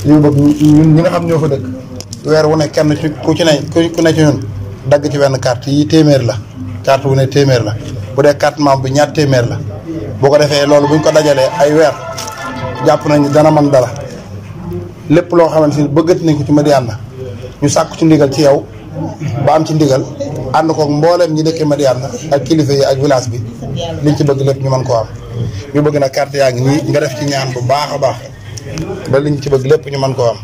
li bëgg ñun ñi nga xam ñoo fa dëkk weer wu ne kenn ci ku ne ci ñun dagg ci benn carte yi téeméer la carte bu ne téeméer la bu dee carte membre bi ñaar téeméer la boo ko defee loolu buñ ko dajalee ay weer jàpp nañu dana mën dara lépp loo xamante ni bëggati nañ ko ci Madiyana ñu sàkku ci ndigal ci yow ba am ci ndigal ànd koog mbooleem ñi dëkkee Madiyana ak kilifa yi ak village bi liñ ci bëgg lépp ñu mën koo am ñu bëgg nag carte yaa ngi nii nga def ci ñaan bu baax a baax ba liñ ci bëgg lépp ñu mën koo am.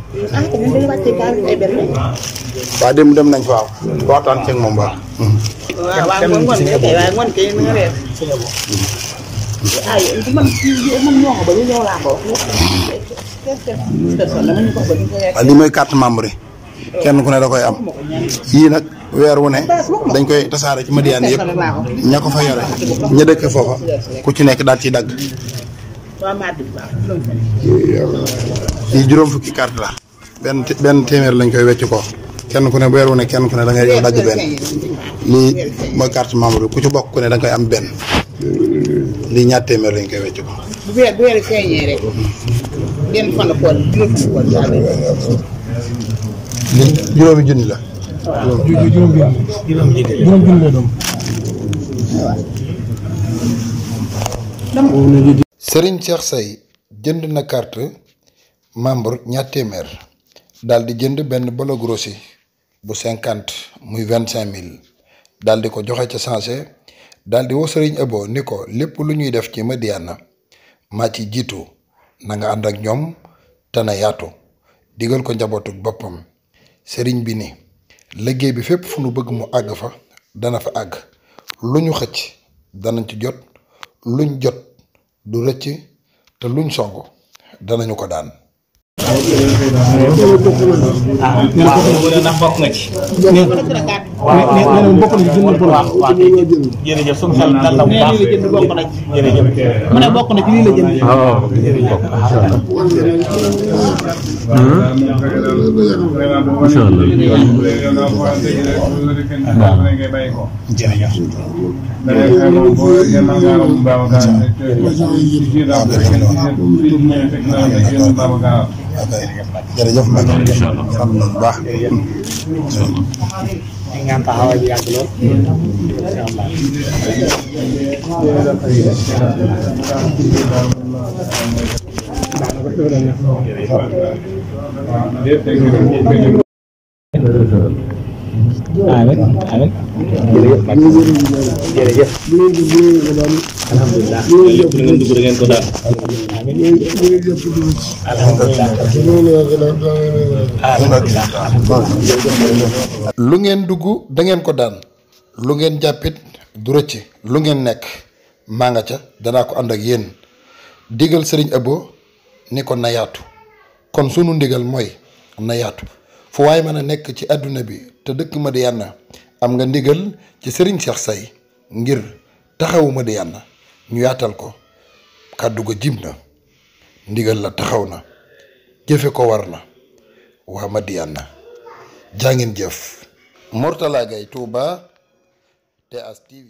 waaw dem nañ fa waaw waxtaan ceeg moom baax. waaw ngoon kay nga reer. waaw lii mooy carte membre yi kenn ku ne da koy am yii nag weer wu ne dañ koy tasaare ci Madiyana yëpp ña ko fa yore ña dëkk foofa ku ci nekk daal ciy dagg. lii juróom fukki carte la benn téeméer lañ koy wecc ko kenn ku ne weer wu ne kenn ku ne da ngay yow dagg benn lii mooy carte membre bi ku ci bokk ku ne da nga koy am benn lii ñaar téeméer lañ koy wecc ko. bu weer feeñee rek benn fan la xool lii juróomi junni la. juróom junni la doom. Serigne Cheikh Seye jënd na carte membre ñaar téeméer daal di jënd benn bolo grossi bu 50 muy 25000 daal di ko joxe ca sensé daal di woo Serigne Abo ni ko lépp lu ñuy def ci Madiyana maa ci jiitu na nga ànd ak ñoom te na yaatu digal ko njabootu boppam Serigne bi ni liggéey bi fépp fu nu bëgg mu àgg fa dana fa àgg lu ñu xëcc danañ ci jot luñ jot du rëcc te luñ song danañu ko daan. ndax bokk nga ci. waaw bokk na ci jërëjëf suñu xel dal na bu baax jërëjëf mu ne bokk na ci lii la jënd. jërëjëf man xam na bu baax. di nga taxawaay bi yàgg lool. amiin amiin jërëjëf alhamdulilah lépp lu ngeen dugg da ngeen ko daal lu ngeen dugg da ngeen ko daan lu ngeen jàppit du rëcc lu ngeen nekk maa nga ca danaa ko ànd ak yéen digal Serigne Abo ni ko na yaatu kon sunu ndigal mooy na yaatu fu waay mën a nekk ci àdduna bi te dëkk Madiyana am nga ndigal ci Serigne Cheikh Seye ngir taxawu Madiyana ñu yaatal ko kàddu ga jib na ndigal la taxaw na jëfe ko war na waa Madiyana jaa ngeen jëf. Mourtala Gaye, Touba, TS TV.